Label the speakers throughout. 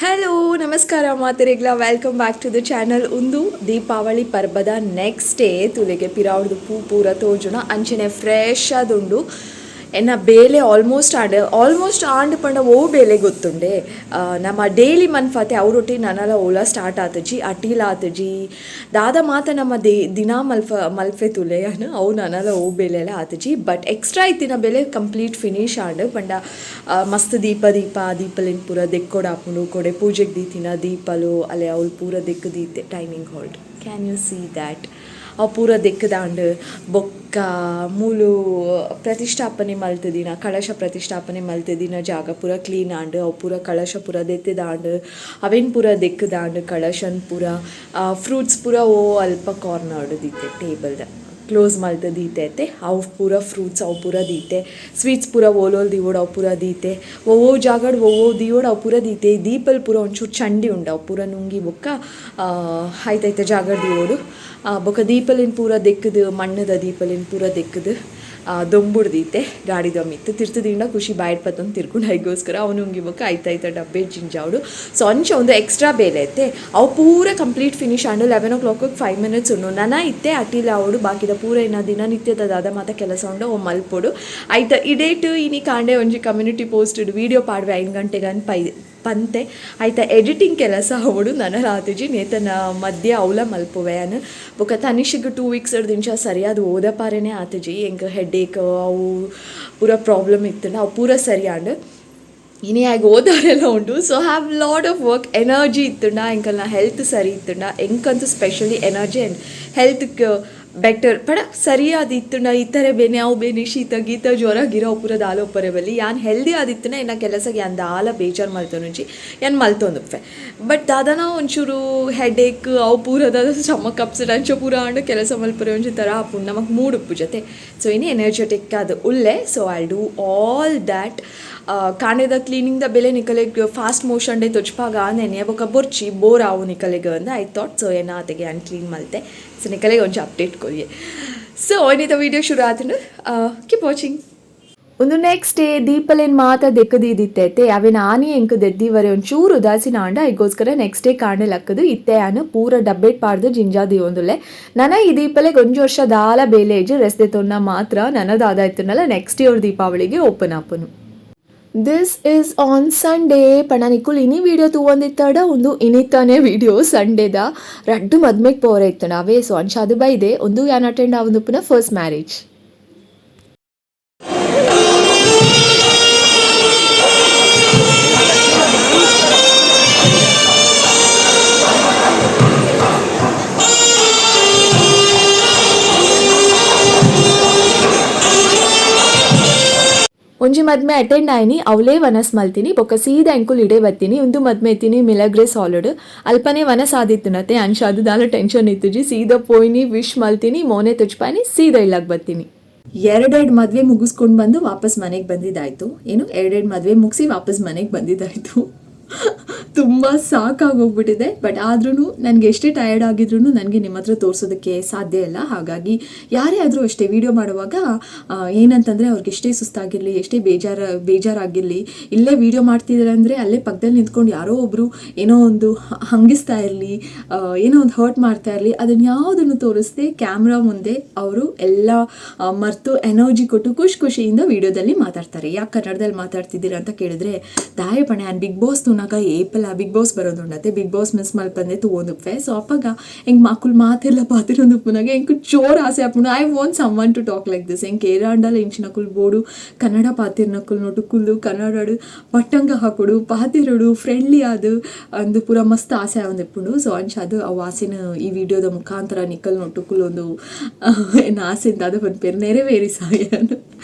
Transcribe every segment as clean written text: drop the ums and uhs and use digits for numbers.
Speaker 1: Hello, ನಮಸ್ಕಾರ ಮಾತೆರೆಗ್ಲ. Welcome back to the channel. ಉಂದು ದೀಪಾವಳಿ ಪರ್ಬದ ನೆಕ್ಸ್ಟ್ ಡೇ. ತೂಲೆಗೆ, ಪಿರಾವುಡ್ದು ಪೂ ಪೂರ ತೋಜುನ ಅಂಚನೆ ಫ್ರೆಶ್ ಆದುಂಡು. ಎನ್ನ ಬೇಲೆ ಆಲ್ಮೋಸ್ಟ್ ಆಂಡ್. ಆಲ್ಮೋಸ್ಟ್ ಆಂಡ್ ಪಂಡ ಓ ಬೇಲೆ ಗೊತ್ತುಂಡೆ? ನಮ್ಮ ಡೈಲಿ ಮನ್ಫಾತೆ ಅವರೊಟ್ಟಿ ನನಲ ಓಲ ಸ್ಟಾರ್ಟ್ ಆತಜಿ, ಅಟೀಲ್ ಆತಜಿ. ದಾದ ಮಾತ ನಮ್ಮ they ದಿನ ಮಲ್ಫ ಮಲ್ಫೆ ತುಲೆ ಅವು ನನಲ ಓ ಬೇಲೆ ಎಲ್ಲ ಆತಜಿ. ಬಟ್ ಎಕ್ಸ್ಟ್ರಾ ಇತ್ತಿನ ಬೇಲೆ ಕಂಪ್ಲೀಟ್ ಫಿನಿಶ್ ಆಂಡ್. ಪಂಡ ಮಸ್ತ್ ದೀಪ ದೀಪ ದೀಪಲಿನ್ ಪೂರ ದೆಕ್ಕೊಡಾಪುಂಡು. ಕೊಡೆ ಪೂಜೆಗೆ ದೀತಿನ ದೀಪಲು ಅಲೆ ಅವ್ಲು ಪೂರ ದೆಕ್ಕು ದೀತೆ. Timing hold, can you see that? ಅವು ಪೂರ ದೆಕ್ಕದಾಂಡ್. ಬೊಕ್ಕ ಮೂಲು ಪ್ರತಿಷ್ಠಾಪನೆ ಮಲ್ತದಿನ, ಕಳಶ ಪ್ರತಿಷ್ಠಾಪನೆ ಮಲ್ತದಿನ ಜಾಗ ಪೂರ ಕ್ಲೀನ್ ಆಂಡ್. ಅವು ಪೂರ ಕಳಶ ಪೂರ ದೆತ್ತದಾಂಡ್. ಅವೇನ್ ಪೂರ ದೆಕ್ಕದಾಂಡ್. ಕಳಶನ್ ಪೂರ, ಫ್ರೂಟ್ಸ್ ಪೂರ ಓ ಅಲ್ಪ ಕಾರ್ನರ್ಡ್ ದೀತೆ, ಟೇಬಲ್ದ ಕ್ಲೋಸ್ ಮಲ್ತ್ ದೀತೆ ಅತ್ತೆ. ಅವು ಪೂರ ಫ್ರೂಟ್ಸ್ ಅವು ಪೂರ ದೀತೆ. ಸ್ವೀಟ್ಸ್ ಪೂರ ಓಲೋಲ್ ದೀವೊಡು ಅವು ಪೂರ ದೀತೆ. ಒವ್ವೊವ್ ಜಾಗಡ್ ಒವ್ವೊವ್ ದೀವೊಡು ಅವು ಪೂರ ದೀತೆ. ದೀಪಲ್ ಪೂರ ಒಂಚೂರು ಚಂಡಿ ಉಂಡು, ಅವು ಪೂರ ನುಂಗಿ ಬೊಕ್ಕ ಐತೈತ ಜಾಗಡ್ ದೀವೊಡು. ಬೊಕ್ಕ ದೀಪಲಿನ್ ಪೂರ ದೆಕ್ಕುದು, ಮಣ್ಣುದ ದೀಪಲಿನ್ ಪೂರ ದೆಕ್ಕುದು ದೊಂಬುಡು ದೀತೆ. ಗಾಡಿದ ಮಿತ್ತು ತಿರ್ತು ದಿಂಡ ಖುಷಿ ಬಾಯ್ಡ್ ಪತ್ತೊಂದು ತಿರ್ಕೊಂಡು ಐಗೋಸ್ಕರ ಅವು ನುಂಗಿ ಬೊಕ್ಕ ಐತೈತ ಡಬ್ಬೆ ಜಿಂಜಾವಡು. ಸೊ ಅಂಚ ಒಂದು ಎಕ್ಸ್ಟ್ರಾ ಬೇಲೆ ಐತೆ, ಅವು ಪೂರ ಕಂಪ್ಲೀಟ್ ಫಿನಿಶ್ ಆಂಡ್. 11 ಓ ಕ್ಲಾಕಿಗೆ 5 ಮಿನಿಟ್ಸ್ ಉಂಡು. ನನ ಇತ್ತೆ ಅಟಿಲ್ ಆವಡು. ಬಾಕಿದ ಪೂರ ಏನ ದಿನನಿತ್ಯದ ದಾದ ಮಾತ ಕೆಲಸ ಉಂಡು, ಅವು ಮಲ್ಪೊಡು. ಐತ ಇಡೇಟ್ ಇನಿ ಕಾಂಡೆ ಒಂಜಿ ಕಮ್ಯುನಿಟಿ ಪೋಸ್ಟ್ ವಿಡಿಯೋ ಪಾಡ್ವೆ 5 ಗಂಟೆಗೆ ಅನ್ ಪೈ ಪಂತೆ. ಆಯ್ತ ಎಡಿಟಿಂಗ್ ಕೆಲಸ ಅವಡು ನನ್ನ ರಾತಿಜಿ ನೇತನ ಮಧ್ಯ ಅವಲ ಮಲ್ಪುವೆ ಅನ್. ಬೊಕ ತನಿಷಿಗೆ 2 ವೀಕ್ಸ್ ದಿಂಚ ಸರಿಯಾದ ಓದಪಾರೇನೆ ಆತಜಿ. ಎಂಕ್ ಹೆಡ್ಏಕ್ ಅವು ಪೂರ ಪ್ರಾಬ್ಲಮ್ ಇತ್ತು, ಅವು ಪೂರ ಸರಿ ಆಂಡ್. ಇನಿ ಆಗ ಓದೋರೆಲ್ಲ ಉಂಟು, so have lot of work. Energy ಇತ್ತುಂಡ, ಎಂಕಲ್ನ ಹೆಲ್ತ್ ಸರಿ ಇತ್ತುಂಡ, ಎಂಕಂತೂ specially energy and health better ಪಡ ಸರಿಯಾದ ಇತ್ತುಂಡ, ಇತ್ತರೆ ಬೇನೆ, ಅವು ಬೇನೆ, ಶೀತ ಗೀತ, ಜ್ವರ ಗಿರ ಪೂರ ದಾಲ ಒಪ್ಪರೆ ಬಲ್ಲಿ. ಯಾನ್ ಹೆಲ್ದಿ ಆದಿತ್ತುನ ಎನ್ನ ಕೆಲಸಗೆ ಯಾನ್ ದಾಲ ಬೇಜಾರು ಮಲ್ತೊನುಜಿ, ಯಾನ್ ಮಲ್ತೊಂದುಪ್ಪೆ. ಬಟ್ ದಾದನ ಒಂಚೂರು ಹೆಡೇಕ್ ಅವು ಪೂರ ದಾದ ಸ್ಟಮಕ್ ಅಪ್ಸೆಟ್ ಅಂಚ ಪೂರ ಆಂಡ ಕೆಲಸ ಮಲ್ಪರೆ ಒಂಜಿ ಥರ ಆಪುಂಡು, ನಮಕ್ ಮೂಡ್ ಉಪ್ಪು ಜೊತೆ. ಸೊ ಇನಿ ಎನರ್ಜೆಟಿಕ್ ಅದು ಉಲ್ಲೆ, so I do all that. ಕಾಂಡೆದ ಕ್ಲೀನಿಂಗ್ the ಬೆಲೆ ನಿಕಲೆಗ್ ಫಾಸ್ಟ್ ಮೋಷನ್ ಡೇ ತೊಚ್ಪಾಗ ನೆನೆ ಬೊಕ ಬೊರ್ಚಿ ಬೋರ್ ಆವು ನಿಕಲೆಗ್ ಅಂದ I thought. ಸೊ ಏನಾತೆಗೆ ಯಾನ್ ಕ್ಲೀನ್ ಮಲ್ತೆ. ಸೊ ನಿಕಲೆಗ್ ಒಂಜಿ ಅಪ್ಡೇಟ್ ಕೊರಿಯೆ. ಸೊ ಇನಿತ ವೀಡಿಯೋ ಶುರು ಆತುಂಡು. Keep watching. ಒಂದು ನೆಕ್ಸ್ಟ್ ಡೇ. ದೀಪಲೇನ್ ಮಾತ ದೆಕ್ಕದೀದಿತ್ತೈತೆ. ಅವೇನ ಆನಿ ಎಂಕ್ ದೆದ್ದಿವರೆ ಒಂಚೂರು ಉದಾಸೀನ ಆಂಡ. ಐಗೋಸ್ಕರ ನೆಕ್ಸ್ಟ್ ಡೇ ಕಾಂಡೆ ಲಕ್ಕದು ಇತ್ತೆ ಆನು ಪೂರ ಡಬ್ಬೇಟ್ ಪಾಡ್ದು ಜಿಂಜಾ ದೀವೊಂದುಲ್ಲೆ. ನನ ಈ ದೀಪಲೆಗ್ ಒಂಜಿ ವರ್ಷ ದಾಲ ಬೇಲೆ ಇಜ್ಜಿ. ರೆಸ್ಟ್ ದೆತ್ತೊನ್ನ ಮಾತ್ರ ನನ ದಾದ ಇತ್ತುಂಡಲ ನೆಕ್ಸ್ಟ್ ಇಯರ್ ದೀಪಾವಳಿಗೆ open ಆಪುನು. This is on Sunday. ಪಂಡ ನಿಕುಲು ಇನಿ ವೀಡಿಯೋ ತೂವೊಂದಿತ್ತಾಡ, ಒಂದು ಇನಿತಾನೆ ವೀಡಿಯೋ. ಸಂಡೇದ ರಡ್ಡು ಮದ್ಮೆಗ್ ಪೋರೆ ಇತ್ತುಂಡ ಅವೇ. ಸೊ ಅಂಚ ಅದು ಬೈದೆ. ಒಂದು ಯಾನ್ ಅಟೆಂಡ್ ಆವೊಂದುಪ್ಪುನ ಫಸ್ಟ್ ಮ್ಯಾರೇಜ್. ಒಂಜಿ ಮದ್ಮೆ ಅಟೆಂಡ್ ಆಯ್ನಿ, ಅವಲೇ ವನಸ್ ಮಲ್ತೀನಿ. ಬೊಕ್ಕ ಸೀದಾ ಎಂಕುಲು ಇಡೆ ಬತ್ತೀನಿ. ಒಂದು ಮದ್ಮೆ ಇತ್ತೀನಿ ಮಿಲಗ್ರೆಸ್ ಹಾಲುಡ್. ಅಲ್ಪನೆ ವನಸ್ ಆದಿತ್ತುನತೆ, ಅಂಚ ಅದು ದಾಲ ಟೆನ್ಷನ್ ಇತ್ತುಜಿ. ಸೀದಾ ಪೋಯ್ನಿ, ವಿಶ್ ಮಲ್ತೀನಿ, ಮೋನೆ ತುಚ್ಪಾನಿ, ಸೀದಾ ಇಲ್ಲಾಗ್ ಬತ್ತೀನಿ. ಎರಡೆರಡು ಮದುವೆ ಮುಗಿಸ್ಕೊಂಡು ಬಂದು ವಾಪಸ್ ಮನೆಗೆ ಬಂದಿದ್ದಾಯ್ತು. ಏನು, ಎರಡೆರಡು ಮದುವೆ ಮುಗಿಸಿ ವಾಪಸ್ ಮನೆಗೆ ಬಂದಿದ್ದಾಯ್ತು. ತುಂಬ ಸಾಕಾಗೋಗ್ಬಿಟ್ಟಿದೆ. ಬಟ್ ಆದ್ರೂ ನನಗೆ ಎಷ್ಟೇ ಟಯರ್ಡ್ ಆಗಿದ್ರು ನನಗೆ ನಿಮ್ಮ ಹತ್ರ ತೋರಿಸೋದಕ್ಕೆ ಸಾಧ್ಯ ಇಲ್ಲ. ಹಾಗಾಗಿ ಯಾರೇ ಆದರೂ ಅಷ್ಟೇ, ವೀಡಿಯೋ ಮಾಡುವಾಗ ಏನಂತಂದರೆ, ಅವ್ರಿಗೆ ಎಷ್ಟೇ ಸುಸ್ತಾಗಿರಲಿ, ಎಷ್ಟೇ ಬೇಜಾರಾಗಿರಲಿ, ಇಲ್ಲೇ ವೀಡಿಯೋ ಮಾಡ್ತಿದ್ದಾರೆ ಅಂದರೆ ಅಲ್ಲೇ ಪಕ್ಕದಲ್ಲಿ ನಿಂತ್ಕೊಂಡು ಯಾರೋ ಒಬ್ಬರು ಏನೋ ಒಂದು ಹಂಗಿಸ್ತಾ ಇರಲಿ, ಏನೋ ಒಂದು ಹರ್ಟ್ ಮಾಡ್ತಾ ಇರಲಿ, ಅದನ್ನು ಯಾವುದನ್ನು ತೋರಿಸದೆ ಕ್ಯಾಮ್ರಾ ಮುಂದೆ ಅವರು ಎಲ್ಲ ಮರೆತು, ಎನರ್ಜಿ ಕೊಟ್ಟು, ಖುಷಿ ಖುಷಿಯಿಂದ ವೀಡಿಯೋದಲ್ಲಿ ಮಾತಾಡ್ತಾರೆ. ಯಾಕೆ ಕನ್ನಡದಲ್ಲಿ ಮಾತಾಡ್ತಿದ್ದೀರಾ ಅಂತ ಕೇಳಿದ್ರೆ, ದಾಯ ಪಣೆ ಆನ್ ಬಿಗ್ ಬಾಸ್ ತೂನಾಗ ಏಪಲ ಬಿಗ್ ಬಾಸ್ ಬರೋದುಂಡತೆ, ಬಿಗ್ ಬಾಸ್ ಮಿಸ್ ಮಲ್ಪಂದೆ ತೂವೊಂದುಪ್ಪೆ. ಸೊ ಅಪ್ಪಗ ಎಂಕ್ ಮಾಕುಲ್ ಮಾತೆಲ್ಲ ಪಾತೆರೊಂದುಪ್ಪುನಾಗ ಎಂಕ್ ಜೋರ್ ಆಸೆ ಆಪುಂಡು. I want someone to talk like this. ಎಂಕ್ ಏರಾಂಡಲ ಇಂಚಿನಕುಲು ಬೋಡು. ಕನ್ನಡ ಪಾತೆರ್ನಕುಲು ನೋಟು ಕುಲ್ಲು ಕನ್ನಡಡು ಪಟ್ಟಂಗ ಹಾಕೊಡು, ಪಾತೆರೊಡು, ಫ್ರೆಂಡ್ಲಿ ಆದ್ ಅಂದು ಪೂರ ಮಸ್ತ್ ಆಸೆ ಆವೊಂದಿಪ್ಪುಂಡು. ಸೊ ಅಂಚ ಅದು ಅವು ಆಸೆನ ಈ ವಿಡಿಯೋದ ಮುಖಾಂತರ ನಿಕಲ್ ನೊಟ್ಟುಕುಲು ಒಂದು ಎನ್ನ ಆಸೆ ದಾದ ಪನ್ಪೆರ್, ನೆರವೇರಿಸಾಯನ್.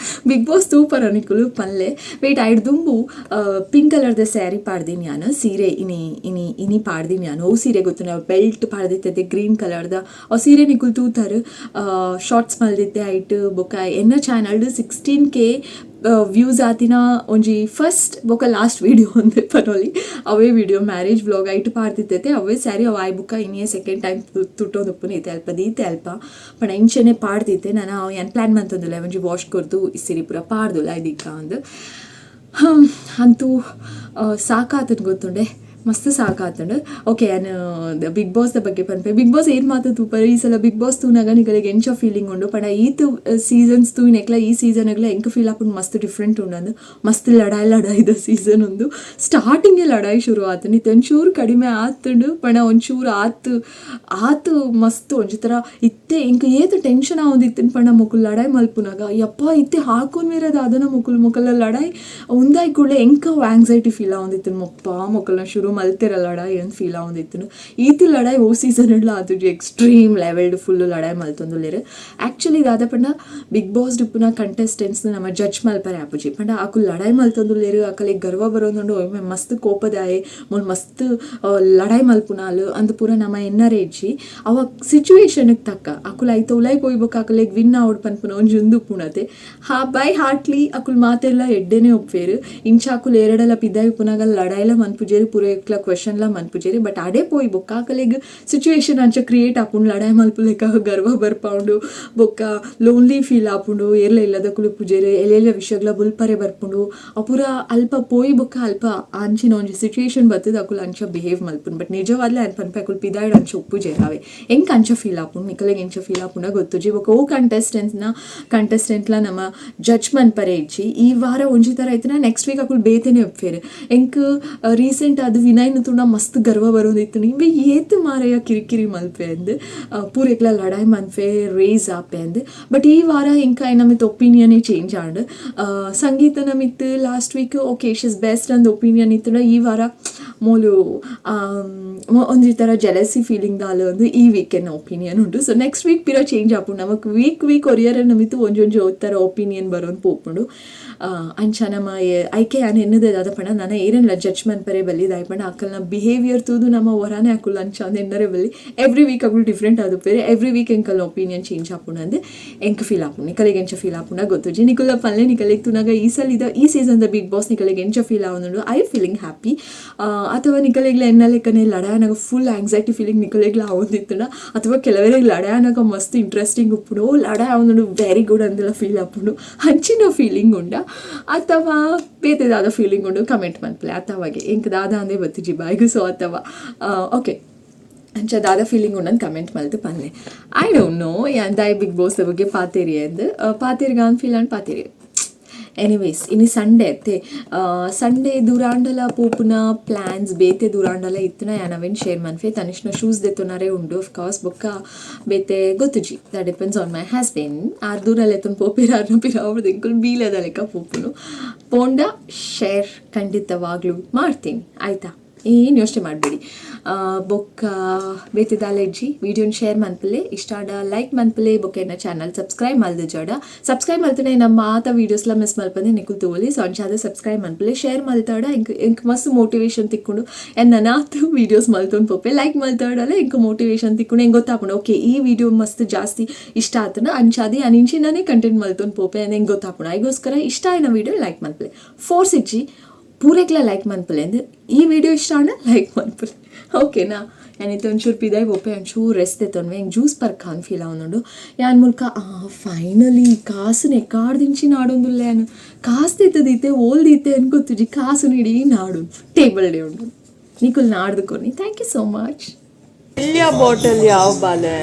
Speaker 1: ಬಿಗ್ ಬಾಸ್ ತೂಪರ ನಿಕುಲು ಪನ್ಲೆ. ವೇಟ್, ಐಡ್ ದುಂಬು ಪಿಂಕ್ ಕಲರ್ದ ಸ್ಯಾರಿ ಪಾಡ್ದಿನಿ ಯಾನ್. ಸೀರೆ ಇನಿ ಇನಿ ಇನಿ ಪಾಡ್ದಿನಿ ಯಾನ್. ಅವು ಸೀರೆ ಗೊತ್ತು, ನಾವು ಬೆಲ್ಟ್ ಪಾಡ್ದಿತ್ತೆ ಗ್ರೀನ್ ಕಲರ್ದ. ಅವು ಸೀರೆ ನಿಕುಲು ತೂತಾರ್, ಶಾರ್ಟ್ಸ್ ಮಲ್ದಿತ್ತೆ ಐಟ್. ಬೊಕ್ಕ ಎನ್ನ ಚಾನಲ್ಡ್ 16K ವ್ಯೂಸ್ ಆತಿನ ಒಂಜಿ ಫಸ್ಟ್ ಬೊಕ ಲಾಸ್ಟ್ ವೀಡಿಯೋ ಒಂದೆ ಪನೊಲಿ. ಅವೇ ವಿಡಿಯೋ, ಮ್ಯಾರೇಜ್ ವ್ಲಾಗ್, ಐಟ್ ಪಾಡ್ದಿತ್ತೈತೆ ಅವೇ ಸ್ಯಾರಿ. ಅವು ಆಯ್ ಬುಕ್ಕ ಇನಿಯೇ ಸೆಕೆಂಡ್ ಟೈಮ್ ತುಟ್ಟೊಂದುಪ್ಪುನ. ಇತ್ತೆ ಅಲ್ಪ ದೀತೆ ಅಲ್ಪ ಪಂಡ ಇಂಚೆನೆ ಪಾಡ್ದಿತ್ತೆ. ನಾನು ಯಾನ್ ಪ್ಲ್ಯಾನ್ ಮಂತೊಂದುಲ್ಲೆ, ಒಂಜಿ ವಾಶ್ ಕೊರ್ದು ಈ ಸೀರೆ ಪೂರ ಪಾಡ್ದುಲ್ಲ ಇದೀಕ ಅಂದ್. ಅಂತೂ ಸಾಕಾತನ್ ಗೊತ್ತುಂಡೆ. ಮಸ್ತ್ ಸಾಕಾತುಂಡು. ಓಕೆ, ಯಾನ್ ಬಿಗ್ ಬಾಸ್ ದ ಬಗ್ಗೆ ಪನ್ಪೆ. ಬಿಗ್ ಬಾಸ್ ಏರ್ ಮಾತ ತೂಪರ್? ಈ ಸಲ ಬಿಗ್ ಬಾಸ್ ತೂನಗ ನಿಕಲೆಗ್ ಎಂಚ ಫೀಲಿಂಗ್ ಉಂಡು ಪಂಡ, ಈತ್ ಸೀಸನ್ಸ್ ತೂಯಿನೆಕ್ಲ ಈ ಸೀಸನ್ಗ್ಲ ಎಂಕ್ ಫೀಲ್ ಆಪುಂಡು ಮಸ್ತ್ ಡಿಫ್ರೆಂಟ್ ಉಂಡು. ಮಸ್ತ್ ಲಡಾಯಿ ಲಡಾಯಿದ ಸೀಸನ್ ಉಂದು. ಸ್ಟಾರ್ಟಿಂಗ್ ಲಡಾಯಿ ಶುರು ಆತುಂಡು. ಇತ್ತೆ ಒಂಚೂರು ಕಡಿಮೆ ಆತುಂಡು ಪಂಡ ಒಂಚೂರು ಆತ್ ಆತ್ ಮಸ್ತ್ ಒಂಜಿ ಥರ. ಇತ್ತೆ ಎಂಕ್ ಏತ್ ಟೆನ್ಷನ್ ಆವೊಂದಿತ್ತಿನ ಪಂಡ, ಮೊಕುಲು ಲಡಾಯಿ ಮಲ್ಪುನಗ ಯಪ್ಪ ಇತ್ತೆ ಹಾಕೊಂಡ್ಮೇರೆ ದಾದನ ಮೊಕುಲು ಮೊಕಲ ಲಡಾಯಿ ಉಂದಾಯಿ ಕೂಡಲೇ ಎಂಕ್ ಅವು ಆಂಗ್ಸೈಟಿ ಫೀಲ್ ಆವೊಂದಿತ್ತಿನ. ಮೊಪ್ಪ ಮೊಕಲ್ನ ಶುರು ಮಲ್ತೆರ ಲಡಾಯಿ ಅಂತ ಫೀಲ್ ಆವೊಂದಿತ್ತಿನ. ಈತ್ ಲಡಾಯಿ ಓ ಸೀಸನ್ ಇಡ್ಲ ಆತುಜಿ. ಎಕ್ಸ್ಟ್ರೀಮ್ ಲೆವೆಲ್ಡ್ ಫುಲ್ ಲಡಾಯಿ ಮಲ್ತೊಂದುಲ್ಲೆರ್. ಆ್ಯಕ್ಚುಲಿ ದಾದ ಪಂಡ, ಬಿಗ್ ಬಾಸ್ ಇಪ್ಪುನ ಕಂಟೆಸ್ಟೆಂಟ್ಸ್ ನಮ್ಮ ಜಡ್ಜ್ ಮಲ್ಪರೆ ಆಪುಜಿ. ಪಂಡ ಅಕುಲು ಲಡಾಯಿ ಮಲ್ತೊಂದುಲ್ಲೆರ್, ಅಕಲೆಗ್ ಗರ್ವ ಬರೋದುಂಡು, ಮಸ್ತ್ ಕೋಪದಾಯೆ ಮೊಲ್ ಮಸ್ತ್ ಲಡಾಯಿ ಮಲ್ಪುನಾಲು ಅಂದ್ ಪೂರ ನಮ ಎನ್ನರೆ ಇಜ್ಜಿ. ಅವ ಸಿಚುವೇಶನ್ ತಕ್ಕ ಅಕುಲು ಐತ ಉಲಾಯಿ ಪೋಯಿ ಬೊಕ್ಕ ಅಕುಲೆಗ್ ವಿನ್ ಆವೊಡು ಪನ್ಪುನ ಒಂಜಿ ಉಂದು ಉಪ್ಪುನತೆ. ಹಾ, ಬೈ ಹಾರ್ಟ್ಲಿ ಅಕುಲು ಮಾತೆರ್ಲ ಎಡ್ಡೆನೆ ಉಪ್ಪುವೆರ್. ಇಂಚ ಅಕುಲು ಏರೆಡಲ ಪಿದಾಯಿ ಉಪ್ಪುನಗ ಲಡಾಯಿಲ ಮನ್ಪುಜೆರ್, ಪೂರ ಕ್ವೆಶನ್ಲ ಮನ್ಪುಜೆರ್. ಬಟ್ ಅಡೆ ಪೋಯಿ ಬೊಕ್ಕ ಅಕಲೆಗ್ ಸಿಚುವೇಶನ್ ಅಂಚ ಕ್ರಿಯೇಟ್ ಆಪುಂಡು. ಲಡಾಯಿ ಮಲ್ಪುಲೆಕ ಗರ್ವ ಬರ್ಪಾವುಂಡು, ಬೊಕ್ಕ ಲೋನ್ಲಿ ಫೀಲ್ ಆಪುಂಡು, ಏರ್ಲ ಇಲ್ಲದಕುಲು ಉಪ್ಪುಜೆರ್, ಎಲ್ಲೆಲ್ಲ ವಿಷಯಗಳ ಬುಲ್ಪರೆ ಬರ್ಪುಂಡು. ಅವು ಪೂರ ಅಲ್ಪ ಪೋಯಿ ಬೊಕ್ಕ ಅಲ್ಪ ಅಂಚಿನ ಒಂಜಿ ಸಿಚುವೇಶನ್ ಬತ್ತದ ಅಕುಲು ಅಂಚ ಬಿಹೇವ್ ಮಲ್ಪುಂಡು. ಬಟ್ ನಿಜವಾದ್ಲೇ ಅನ್ ಪನ್ಪೆ, ಅಕುಲು ಪಿದಾಯ್ಡ್ ಅಂಚ ಉಪ್ಪುಜೆರ್. ಅವೆ ಎಂಕ್ ಅಂಚ ಫೀಲ್ ಆಪುಂಡು, ನಿಕಲೆಗ್ ಎಂಚ ಫೀಲ್ ಆಪುಂಡ ಗೊತ್ತುಜಿ. ಬೊಕ್ಕ ಓ ಕಂಟೆಸ್ಟೆಂಟ್ಸ್ನ ಕಂಟೆಸ್ಟೆಂಟ್ಲ ನಮ್ಮ ಜಡ್ಜ್ ಮನ್ಪರೆ ಇಜ್ಜಿ. ಈ ವಾರ ಒಂಜಿ ಥರ ಇತ್ತಿನ, ನೆಕ್ಸ್ಟ್ ವೀಕ್ ಅಕುಲು ಬೇತೆನೆ ಉಪ್ಪುವೆರ್. ಎಂಕ್ ರೀಸೆಂಟ್ ಅದು ವಿನಯ್ನ ತೂಂಡ ಮಸ್ತ್ ಗರ್ವ ಬರೋದಿತ್ತು. ಇಂಬೆ ಏತ್ ಮಾರಯ್ಯ ಕಿರಿಕಿರಿ ಮಲ್ಪೆ ಅಂದ್, ಪೂರೆಕ್ಲ ಲಡಾಯಿ ಮನ್ಪೆ, ರೇಸ್ ಆಪೆ ಅಂದ್. ಬಟ್ ಈ ವಾರ ಎಂಕ್ ಐನ ಮಿತ್ತ್ ಒಪಿನಿಯನೇ ಚೇಂಜ್ ಆಂಡ್. ಸಂಗೀತನ ಮಿತ್ತ್ last week "okay, she's best" ಅಂದ್ ಒಪಿನಿಯನ್ ಇತ್ತುಂಡ, ಈ ವಾರ ಮೋಲು ಒಂಜಿ ಥರ ಜೆಲಸಿ ಫೀಲಿಂಗ್ ದಾಲ ಒಂದು ಈ ವೀಕ್ ಎನ್ನ ಒಪಿನಿಯನ್ ಉಂಡು. So next week ಪಿರ ಚೇಂಜ್ ಆಪುಂಡು. ನಮಕ್ ವೀಕ್ ವೀಕ್ ಒರಿಯರ ಮಿತ್ತ್ ಒಂಜೊಂಜಿ ಥರ ಒಪಿನಿಯನ್ ಬರೋನ್ ಪೋಪುಂಡು. ಅಂಚ ನಮ್ಮ ಐಕೆ ಯಾನ್ ಎನ್ನುದೆ ದಾದ ಪಂಡ, ನನ ಏರೆನ್ಲ ಜಡ್ಜ್ ಮನ್ಪರೆ ಬಲ್ಲಿ. ದಾಯೆ ಪಂಡ ಅಕಲ್ನ ಬಿಹೇವಿಯರ್ ತೂದು ನಮ್ಮ ಹೊರಾನೆ ಅಕುಲು ಅಂಚ ಅಂದ್ ಎನ್ನರೆ ಬಲ್ಲಿ. ಎವ್ರಿ ವೀಕ್ ಅಕುಲು ಡಿಫ್ರೆಂಟ್ ಆದುಪ್ಪೆರ್. ಎವ್ರಿ ವೀಕ್ ಎಂಕಲ್ನ ಒಪಿನಿಯನ್ ಚೇಂಜ್ ಆಪುಂಡು ಅಂದ್ ಎಂಕ್ ಫೀಲ್ ಆಪುಂಡು. ನಿಕಲೆಗ್ ಎಂಚ ಫೀಲ್ ಆಪುಂಡ ಗೊತ್ತುಜಿ. ನಿಕುಲ ಪಲ್ಲೆ, ನಿಕಲೆಗ್ ತೂನಗ ಈ ಸಲಿದ ಈ ಸೀಸನ್ the big boss ನಿಕಲೆಗ್ ಎಂಚ ಫೀಲ್ ಆವೊಂದುಂಡು? I feeling happy ಅಥವಾ ನಿಕಲೆಗ್ಲ ಎನ್ನ ಲೆಕ್ಕನೆ ಲಡಾಯನಾಗ full anxiety feeling ನಿಕಲೆಗ್ಲ ಆವೊಂದಿತ್ತುಂಡ, ಅಥವಾ ಕೆಲವರಿಗೆ ಲಡಾಯನಾಗ ಮಸ್ತ್ ಇಂಟ್ರೆಸ್ಟಿಂಗ್ ಉಪ್ಪುಂಡು, ಓ ಲಡಾಯ್ ಆವೊಂದುಂಡು, ವೆರಿ ಗುಡ್ ಅಂದೆಲ್ಲ ಫೀಲ್ ಆಪುಂಡು, ಅಂಚಿನ ಫೀಲಿಂಗ್ ಉಂಡ ಅಥವಾ ಬೇತೆ ದಾದ ಫೀಲಿಂಗ್ ಉಂಡು, ಕಮೆಂಟ್ ಮನ್ಪುಲೆ. ಅಥವಾಗೆ ಎಂಕ್ ದಾದ ಅಂದೇ ಬತ್ತಿಜಿ ಬಾಯ್ಗು. ಸೊ ಅಥವಾ ಓಕೆ, ಅಂಚ ದಾದ ಫೀಲಿಂಗ್ ಉಂಡಂದು ಕಮೆಂಟ್ ಮಲ್ತು ಪನ್ಲೆ. I don't know ಯಾನ್ ದಾಯೆ ಬಿಗ್ ಬಾಸ್ ಬಗ್ಗೆ ಪಾತೆರಿ ಅಂದ್. ಪಾತೆರ್ಗ ಅಂದ್ ಫೀಲ್ ಅಂಡ್ ಪಾತೆರಿ. ಎನಿವೇಸ್, ಇನಿ ಸಂಡೇ ಅತ್ತೆ. ಸಂಡೇ ದೂರಾಂಡಲ ಪೋಪುನ ಪ್ಲ್ಯಾನ್ಸ್ ಬೇತೆ ದೂರಾಂಡಲ ಇತ್ತುನ ಯಾನ್ ಅವೆನ್ ಶೇರ್ ಮನ್ಪೆ. ತನಿಷ್ನ ಶೂಸ್ ದೆತ್ತೊನರೆ ಉಂಡು ಕೋರ್ಸ್. ಬೊಕ್ಕ ಬೇತೆ ಗೊತ್ತುಜಿ, that depends on my husband. R ದೂರ ಲೆತ್ತೊಂದು ಪೋಪೆರ್, ಆರ್ನ ಪಿರಾವುಡ್ದು ಎಂಕುಲು ಬೀಲದ ಲೆಕ್ಕ ಪೋಪುನು. ಪೋಂಡ ಶೇರ್ ಖಂಡಿತವಾಗ್ಲೂ ಮಾಡ್ತೀನಿ, ಆಯ್ತಾ? ಏನು ಯೋಚನೆ ಮಾಡಬೇಡಿ. ಬೊಕ್ಕ ಬೇತೆ ದಾಲ ಇಜ್ಜಿ. ವಿಡಿಯೋನ ಶೇರ್ ಮನ್ಪುಲೆ, ಇಷ್ಟ ಆಂಡ ಲೈಕ್ ಮನ್ಪುಲೆ. ಬೊಕ್ಕ ಎನ್ನ ಚಾನಲ್ ಸಬ್ಸ್ಕ್ರೈಬ್ ಮಲ್ದಿಜಾಡ ಸಬ್ಸ್ಕ್ರೈಬ್ ಮಲ್ತನೆ. ನಮ್ಮ ಮಾತ ವೀಡಿಯೋಸ್ಲ ಮಿಸ್ ಮಲ್ಪಂದೆ ನಿಕುಲು ತೂವೊಲಿ. ಸೊ ಅಂಚಾದ್ ಸಬ್ಸ್ಕ್ರೈಬ್ ಮನ್ಪುಲೆ. ಶೇರ್ ಮಲ್ತಾಡ ಎಂಕ್ ಎಂಕ್ ಮಸ್ತ್ ಮೋಟಿವೇಶನ್ ತಿಕ್ಕುಂಡು, ಎನ್ನ ನನಾತ್ ವೀಡಿಯೋಸ್ ಮಲ್ತೊಂದು ಪೋಪೆ. ಲೈಕ್ ಮಲ್ತಾಡಲ ಎಂಕ್ ಮೋಟಿವೇಶನ್ ತಿಕ್ಕುಂಡು. ಎಂಕ್ ಗೊತ್ತಾಪುಂಡು, ಓಕೆ, ಈ ವಿಡಿಯೋ ಮಸ್ತ್ ಜಾಸ್ತಿ ಇಷ್ಟ ಆತನ, ಅಂಚಾದ್ ಯಾನ್ ಇಂಚಿನನೇ ಕಂಟೆಂಟ್ ಮಲ್ತೊಂದು ಪೋಪೆ ಅಂದ್ ಎಂಕ್ ಗೊತ್ತಾಪುಂಡು. ಐಗೋಸ್ಕರ ಇಷ್ಟ ಆಯಿನ ವಿಡಿಯೋ ಲೈಕ್ ಮನ್ಪುಲೆ. ಫೋರ್ಸ್ ಇಜ್ಜಿ, ಪೂರೆಕ್ಲ ಲೈಕ್ ಮನ್ಪುಲೆ ಅಂದ್. ಈ ವಿಡಿಯೋ ಇಷ್ಟ ಆಂಡ ಲೈಕ್ ಮನ್ಪುಲೆ, ಓಕೆನಾ? ಯಾನಿತ್ತೆ ಒಂಚೂರು ಪಿದಾಯ್ ಪೋಪೆ, ಒಂಚೂರು ರೆಸ್ಟ್ ದೆತ್ತೊನ್ವೆ. ಎಂಕ್ ಜ್ಯೂಸ್ ಪರ್ಕ ಅಂದ್ ಫೀಲ್ ಆವೊಂದುಂಡು. ಯಾನ್ ಮುಲ್ಕ ಫೈನಲಿ ಕಾಸುನ ಎಕ್ಕಾಡ್ದಿಂಚಿ ನಾಡೊಂದುಲ್ಲೆ. ಯಾನ್ ಕಾಸು ದೆತ್ತದೀತೆ, ಓಲ್ ದೀತೆ ಅನ್ ಗೊತ್ತುಜಿ. ಕಾಸು ಇಡೀ ನಾಡು ಟೇಬಲ್ ಡೇ ಉಂಡು. ನಿಕುಲ್ ನಾಡ್ದು. Thank you so much.
Speaker 2: ಇಲ್ಲಿಯ ಬಾಟಲ್ ಯಾವ ಬಾಲೆ?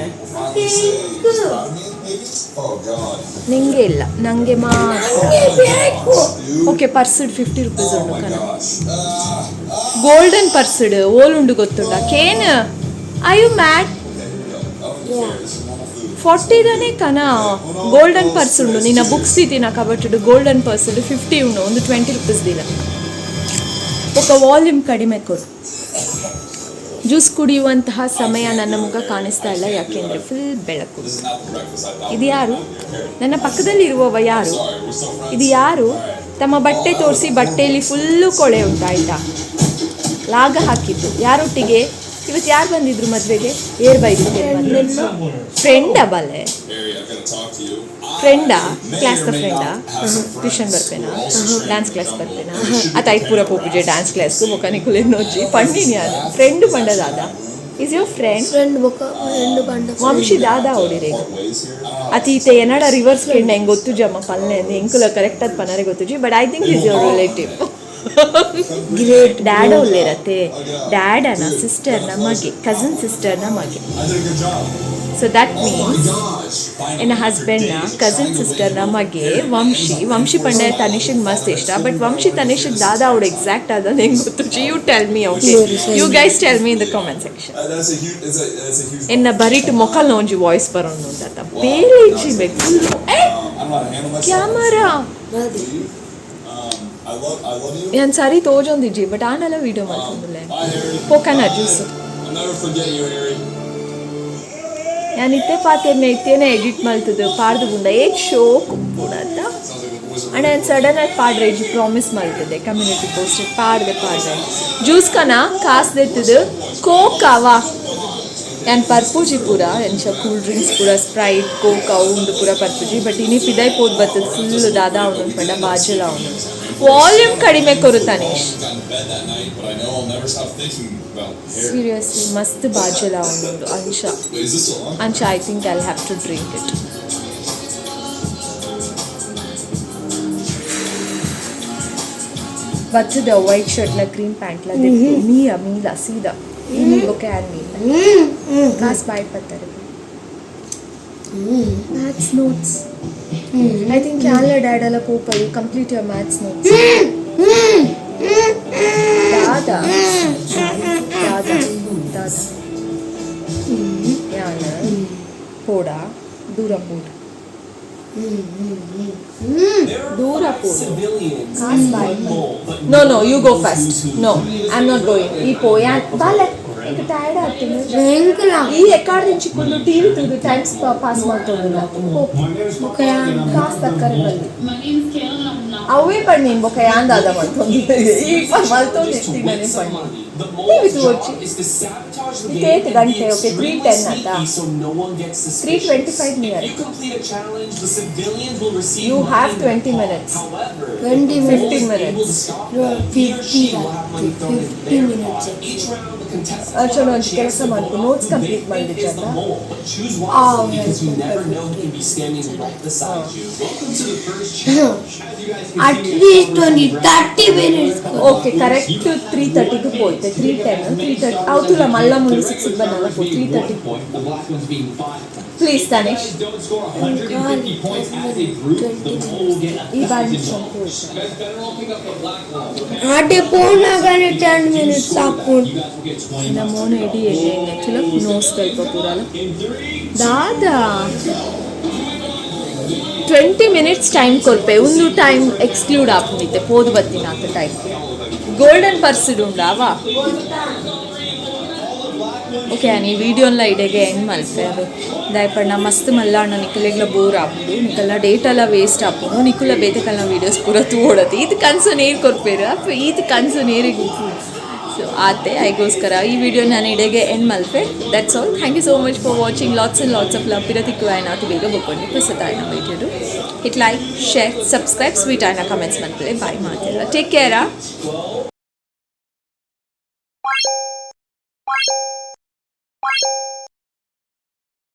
Speaker 3: Oh God.
Speaker 1: ನಿಂಗೆ ಇಲ್ಲ, ನಂಗೆ ಮಾತ್ರ. ಓಕೆ, ಪರ್ಸ್ಡ್ 50 ರುಪೀಸ್ ಉಂಡು ಕನ. ಗೋಲ್ಡನ್ ಪರ್ಸ್ಡ್ ಓಲ್ ಉಂಡು ಗೊತ್ತುಂಡ? Kane, are you mad? 40 ದಾನೆ ಕನ. ಗೋಲ್ಡನ್ ಪರ್ಸ್ ಉಂಡು ನಿನ್ನ ಬುಕ್ಸ್ ಇತ್ತಿನ ಕಬಟಡ್ ಗೋಲ್ಡನ್ ಪರ್ಸ್ 50 ಉಂಡು. ಒಂದು 20 ರುಪೀಸ್ ದಿನ. ఒక ವಾಲ್ಯೂಮ್ ಕಡಿಮೆ ಕೊಡು. ಜ್ಯೂಸ್ ಕುಡಿಯುವಂತಹ ಸಮಯ. ನನ್ನ ಮುಖ ಕಾಣಿಸ್ತಾ ಇಲ್ಲ, ಯಾಕೆಂದರೆ ಫುಲ್ ಬೆಳಕು. ಇದು ಯಾರು? ನನ್ನ ಪಕ್ಕದಲ್ಲಿ ಇರುವವ ಯಾರು? ಇದು ಯಾರು? ತಮ್ಮ ಬಟ್ಟೆ ತೋರಿಸಿ. ಬಟ್ಟೆಯಲ್ಲಿ ಫುಲ್ಲು ಕೊಳೆ ಉಂಟು, ಆಯ್ತಾ? ಲಾಗ ಹಾಕಿದ್ದು ಯಾರೊಟ್ಟಿಗೆ? ಇವತ್ತು ಯಾರು ಬಂದಿದ್ರು ಮದುವೆಗೆ? ಏರ್ ಬೈದ್ರು? ಫ್ರೆಂಡಾ ಬಲೆ?
Speaker 3: Harry, I've got to talk to you.
Speaker 1: ಫ್ರೆಂಡಾ? ಕ್ಲಾಸ್ದ ಫ್ರೆಂಡಾ? ಟ್ಯೂಷನ್ ಬರ್ಪೇನಾ? ಡ್ಯಾನ್ಸ್ ಕ್ಲಾಸ್ ಬರ್ಪೇನಾ? ಆತ ಐಕ್ ಪೂರ ಪೋಪುಜೆ ಡ್ಯಾನ್ಸ್ ಕ್ಲಾಸ್. ಬೊಕ ನಿಕುಲು ಎನ್ನೊಜ್ಜಿ ಪಂಡಿನಿ. ಯಾನು ಫ್ರೆಂಡ್ ಪಂಡ ದಾದ? Is your friend?
Speaker 4: Friend ಬೊಕ್ಕ ಫ್ರೆಂಡ್ ಪಂಡ.
Speaker 1: ವಂಶಿ ದಾದ ಓಡಿರೆ ಅತೀತೆ ಎನ್ನಡ ರಿವರ್ಸ್ ಕೆಂಡ. ಹೆಂಗೆ ಗೊತ್ತು ಜಮ್ಮ ಪಲ್ಲೆ ಎಂಕುಲ ಕರೆಕ್ಟ್ ಆದ್ ಪನರೆ ಗೊತ್ತುಜಿ, but I think is your relative.
Speaker 4: Great.
Speaker 1: Dad ಉಲ್ಲೇರತ್ತೆ, ಡ್ಯಾಡನ ಸಿಸ್ಟರ್ನ ಮಗೆ, ಕಸಿನ್ ಸಿಸ್ಟರ್ನ ಮಗೆ.
Speaker 3: I did a good job.
Speaker 1: So that
Speaker 3: Oh my
Speaker 1: means
Speaker 3: gosh.
Speaker 1: ಎನ್ನ ಹಸ್ಬೆಂಡ್ನ ಕಸಿನ್ ಸಿಸ್ಟರ್ನ ಮಗೆ ವಂಶಿ. ವಂಶಿ ಪಂಡ ತನಿಷಿಗೆ ಮಸ್ತ್ ಇಷ್ಟ. ಬಟ್ ವಂಶಿ ತನಿಷಿಗೆ ದಾದ ಅವಳು ಎಕ್ಸಾಕ್ಟ್ ಆದ ಹೆಂಗೆ ಗೊತ್ತು? You tell me, okay? You guys tell me in the comment section.
Speaker 3: That's a huge. That's a huge.
Speaker 1: ಎನ್ನ ಬರಿಟ್ ಮೊಕಲ್ ಒಂಜಿ ವಾಯ್ಸ್ ಬರೋಣ ಅಂತ ಬೇರೆ ಇಜ್ಜಿ ಬೇಕು.
Speaker 3: I don't know how to handle myself.
Speaker 1: Camera.
Speaker 3: Leave. I love you.
Speaker 1: ನಾನು ಸರಿ ತೋಜೊಂದಿಜ್ಜಿ, ಬಟ್ ಆಂಡಲ ವೀಡಿಯೋ ಮಲ್ತೊಂದುಲ್ಲೆ.
Speaker 3: Bye, Harry.
Speaker 1: ಪೋಕನ juice.
Speaker 3: I'll never forget you, Harry.
Speaker 1: ನಾನು ಇತ್ತೆ ಪಾತೆರ್ನೆ ಇತ್ತೇನೆ ಎಡಿಟ್ ಮಲ್ತದು ಪಾಡ್ದು ಗುಂಡ ಏಕ್ ಶೋ ಕುಪ್ಪುಡತ್ತ.
Speaker 3: Sounds like a wizard.
Speaker 1: And ನಾನು ಸಡನ್ ಆಗಿ ಪಾಡ್ರೆ ಇಜ್ಜಿ, ಪ್ರಾಮಿಸ್ ಮಲ್ತದೆ ಕಮ್ಯುನಿಟಿ ಪೋಸ್ಟ್ ಪಾಡ್ದೆ ಪಾಡ್ದೆ. ಜ್ಯೂಸ್ ಕನ ಕಾಸು ದೆತ್ತದು ಕೋಕ್ ಅವ ಯಾನ್ ಪರ್ಪೂಜಿ ಪೂರ ಎಂಚ ಕೂಲ್ ಡ್ರಿಂಕ್ಸ್ ಪೂರ, ಸ್ಪ್ರೈಟ್, ಕೋಕ್ ಅವು ಉಂಡು ಪೂರ ಪರ್ಪೂಜಿ. ಬಟ್ ಇನಿ ಪಿದೈ ಪೋದ್ ಬತ್ತದ ಫುಲ್ ದಾದ ಅವನು ಪಂಡ ಬಾಜಲ ಅವನು. ವಾಲ್ಯೂಮ್ ಕಡಿಮೆ ಕೊರು Tanish.
Speaker 3: Got in bed that night, but I know I'll never stop thinking about Harry.
Speaker 1: Seriously ಮಸ್ತ್ ಬಾಜಲ ಅವನು ಅಂಶ.
Speaker 3: Wait, is this still on?
Speaker 1: ಅಂಚ I think I have to drink it. ಬತ್ತದ ವೈಟ್ ಶರ್ಟ್ಲ ಗ್ರೀನ್ ಪ್ಯಾಂಟ್ಲ ಮೀಯ ಮೀಲ ಸೀದಾ ಈ ಬೊಕೆ ಆನ್ ಮೀಲ ಕಾಸ್ ಬಾಯ್ ಪತ್ತಾರೆ. ಮ್ಯಾಥ್ಸ್ ನೋಟ್ಸ್ I think ಯಾನ್ಲ ಡ್ಯಾಡೆಲ್ಲ ಪೋಪ. You complete your maths notes. Dada Dada Dada ಯಾನ್ ಪೋಡ ದೂರ ಪೋಡು ದೂರ ಪೋಡು. No, you go first. No, I am not going. ಈ ಪೋ ಯಾನ್ ಬಾಲೆ ಈಗ ಟಯರ್ಡ್ ಆಗ್ತೀನಿ. ಈ ಎಕ್ಕಾಡ್ నుంచి ಕುಲ್ಲು ಟಿವಿ ತೂದು ಟೈಮ್ಸ್ ಪಾಸ್ ಮಾಡ್ತೊಂದುಲ್ಲ. ಕಾಸ್ ತಕ್ಕರೆ ಬಲ್ಲಿ.
Speaker 5: My name's Kaylin. I'm not.
Speaker 1: ಅವೇ ಪಣ್ಣಿ ಬೊಕ ಯಾನ್ ದಾದ ಮಲ್ತೊಂದು ಈ ಮಲ್ತೊಂದು ಇತ್ತಿನನೆ ಪಣ್ಣಿ. ಟಿವಿ ತೂವೊಚ್ಚಿ. ಇತ್ತೆ ಏತ್ ಗಂಟೆ? ಓಕೆ, 3:10 ಆತ? 3:25 near. You have 20 minutes.
Speaker 4: 20.
Speaker 1: 15 minutes.
Speaker 4: 50 minutes.
Speaker 1: ಚಲೋ, ಒಂಜಿ ಕೆಲಸ ಮಲ್ಪು, ನೋಟ್ಸ್ ಕಂಪ್ಲೀಟ್ ಮಲ್ದಿಜ್ಜತ್ತ?
Speaker 4: ಆ. ಅಟ್ಲೀಸ್ಟ್ ಒಂದು 30 ಮಿನಿಟ್ಸ್.
Speaker 1: ಓಕೆ, ಕರೆಕ್ಟ್ 3:30ಗೆ ಪೋಯ್ತೆ. 3:10, 3:30 ಅವತುಲ ಮಲ್ಲ ಮುಳ್ಳು 6ಗೆ ಬಂದಾಗ ಪೋ. 3:30, ಪ್ಲೀಸ್ ತನಿಷ್. ಈ ಬಾರಿ
Speaker 4: ಆಟೆ ಪೋನಾಗಾನೆ 10 ಮಿನಿಟ್ಸ್ ಸಾಕು.
Speaker 1: ನಮ್ಮ ಇಡೀ ಎಣ್ಣೆ ಚಲೋ ನೋಸ್ ಸ್ವಲ್ಪ ಪೂರಲ್ಲ. ದಾದಾ 20 ಮಿನಿಟ್ಸ್ ಟೈಮ್ ಕೊರ್ಪೆ. ಒಂದು ಟೈಮ್ ಎಕ್ಸ್ಕ್ಲೂಡ್ ಆಪುಂಡಿತ್ತೆ ಪೋದು ಬತ್ತಿನ ಆತ ಟೈಮ್. ಗೋಲ್ಡನ್ ಪರ್ಸ್ ಉಂಡಾವಾ? ಓಕೆ, ಈ ವಿಡಿಯೋನ್ಲ ಇಡೆಗೆ ಎಂಡ್ ಮಲ್ಪೆ. ಅದು ದಾಯಪಂಡ ಮಸ್ತ್ ಮಲ್ಲ ಅಣ್ಣ ನಿಕಲೆಗ್ಲ ಬೋರ್ ಆಪುಂಡು, ನಿಕಲ್ನ ಡೇಟ್ ಎಲ್ಲ ವೇಸ್ಟ್ ಆಪುಂಡು. ನಿಕುಲ ಬೇತೆ ಕಲ್ನ ವೀಡಿಯೋಸ್ ಪೂರ ತೂವೊಡತಿ. ಈತ್ ಕನ್ಸು ನೀರು ಕೊರ್ಪೇರು ಅಪ್ಪ, ಈತ್ ಕನ್ಸು ನೀರಿಗೆ. ಸೊ ಆತೆ ಐಗೋಸ್ಕರ ಈ ವಿಡಿಯೋ ನಾನು ಇಡೆಗೆ ಎಂಡ್ ಮಲ್ಪೆ. That's all. Thank you so much for watching. Lots and lots of love. ಪಿರತಿಕ್ಕು ಆಯ್ನಾತು ಬೇಗ ಬೊಕ್ಕೊಂಡು ಪ್ರಸತ್ತಾಯನ ವಿಡಿಯೋಡು. Hit like, share, subscribe, sweet ಆಯ್ನ comments ಮಲ್ಪಲೆ. ಬಾಯ್ ಮಾತೆಲ್ಲ, ಟೇಕ್ ಕೇರಾ.